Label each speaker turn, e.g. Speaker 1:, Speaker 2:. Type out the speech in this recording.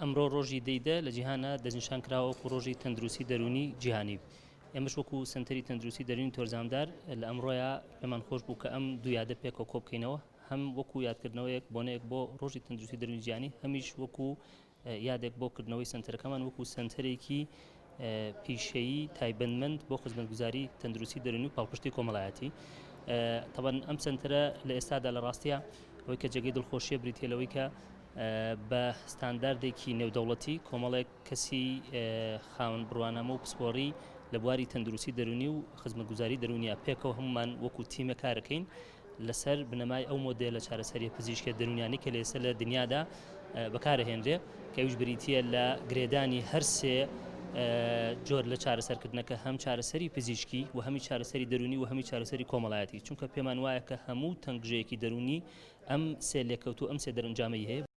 Speaker 1: ئەمڕۆ ڕۆژی دەی دە لە جیهانا دەستنیشان کراوە وەکو ڕۆژی تەندروستی دەروونی جیهانی. ئێمەش وەکو سەنتەری تەندروستی دەروونی تۆرزامدار لە ئەمڕۆیا پێمان خۆش بوو کە ئەم دوو یادە پێکەوە کۆ بکەینەوە هەم وەکو یادکردنەوەیەک بۆنەیەک بۆ ڕۆژی تەندروستی دەروونی جیهانی هەمیش وەکو یادێک بۆ کردنەوەی سەنتەرەکەمان وەکو سەنتەرێکی پیشەیی تایبەتمەند بۆ خزمەتگوزاری تەندروستی دەروونی و پاڵپشتی کۆمەڵایەتی. تەبەن ئەم سەنتەرە لە ئێستادا لە ڕاستیە ئەوەی کە جێگەی دڵخۆشیە بریتیە لەوەی کە بە ستانداردێکی نێودەوڵەتی کۆمەڵێک کەسی خاوەن بڕوانامە و پسپۆڕی لە بواری تەندروستی دەروونی و خزمەتگوزاری دەروونیە پێکەوە هەمومان وەکو تیمە کارەکەین لەسەر بنەمای ئەو مۆدێلە چارەسەریە پزیشکیە دەروونیانەی کە لە ئێستا لە دنیادا بەکارەهێنرێ کە ئەویش بریتییە لە گرێدانی هەر سێ جۆر لە چارەسەرکردنەکە هەم چارەسەری پزیشکی و هەمی چارەسەری دەروونی و هەمی چارەسەری کۆمەڵایەتی چونکە پێمان وایە کە هەموو تەنگژەیەکی دەروونی ئەم سێ لێکەوت و ئەم سێ دەرەنجامەی هەیە.